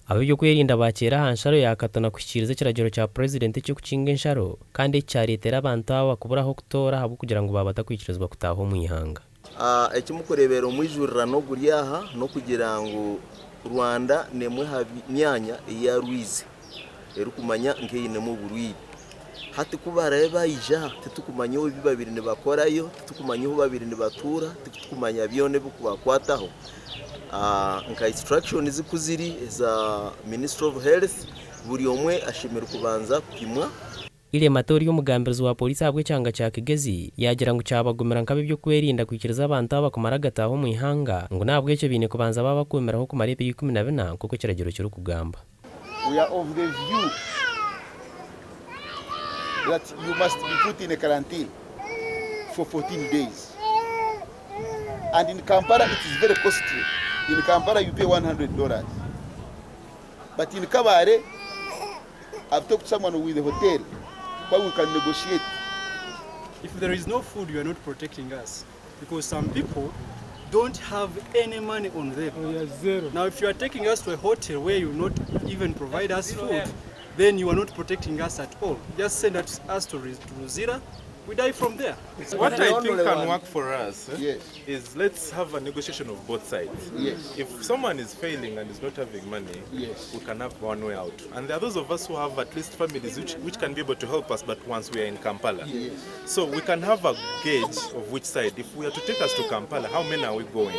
Ab'ebyokwerinda bakyeera aha nsharo ya Katuna kuhikiiriza ekiragiro kya Purezidenti eky'okukinga ensharo kandi eki kyareetera abantu aba kubura ah'okutoora ahabw'okugira ngu baaba batakwikirizibwa kutaaha omu ihanga. Eki mukureebera omwijurirano oguri aha n'okugira ngu Rwanda n'emwe aha myanya ei arwize erikumanya nk'einemu oburwaire. Hati ku baraabe baija aha titukumanya ebi babaire nibakorayo, titukumanya ohu babaire nibatuura, titukumanya byona ebirikubakwataho. Nka instructions ku ziri eza Ministry of Health, buri omwe ashemereire kubanza kupimwa. William Ate ori omugambirizi wa Pooriisi ahabw'ekyanga kya Kigezi yaagira ngu kyabagumira nk'ab'eby'okwerinda kwikiriza abantu aba kumara gataaha omu ihanga ngu n'ahabw'ekyo baine kubanza baabakuumiraho kumara ebiro 14 nk'oku ekiragiro kirikugamba. We are of the view that you must be put in a quarantine for 14 days and in Kampala it is very costly, in Kampala you pay $100 but in Kabale I've talked to someone with the hotel where we can negotiate. If there is no food, you are not protecting us because some people don't have any money on them. Oh, yeah, zero. Now, if you are taking us to a hotel where you not even provide us food, then you are not protecting us at all. Just send us to Luzira, we die from there. What I think can work for us Yes. is let's have a negotiation of both sides. Yes. If someone is failing and is not having money, Yes. we can have one way out. And there are those of us who have at least families which can be able to help us, but once we are in Kampala. Yes. So we can have a gauge of which side. If we are to take us to Kampala, how many are we going?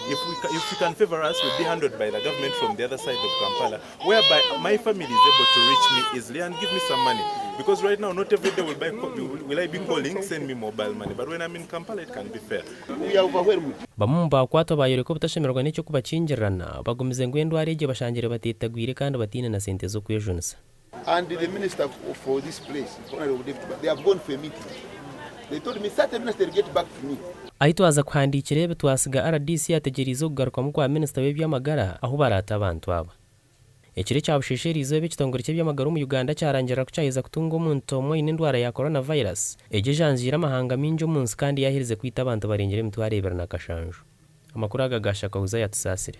If we can favor us, we'll be handled by the government from the other side of Kampala, whereby my family is able to reach me easily and give me some money. Because right now, not every day will I be calling, send me mobile money. But when I'm in Kampala, it can be fair. We are overwhelmed. Bamwe mu bakwatwa bayoreka obutashemererwa n'eky'okubakingirana bagumize ngu endwara egyo bashangire bateetagwire kandi bataine na sente z'okwejunisa. And the minister for this place, Honorable David, they have gone for a meeting. They told me 30 minutes they'll get back to me. Ahi twaza kuhandiikira ebi twasiga RDC yategyereize okugarukamu kwa minisita w'eby'amagara ahu baraate abantu aba. Ekiro ekya Busheesha eriizooba ekitongore ky'eby'amagara omu Uganda kyarangirira ku kyaheza kutunga omuntu omwe oine endwara ya coronavirus egyo ejanjaire amahanga maingi omu nsi kandi yaaherize kwita abantu barengire emitwaro ebiri na kashanju. Amakuru aga ga Shakahuza yatusaasire.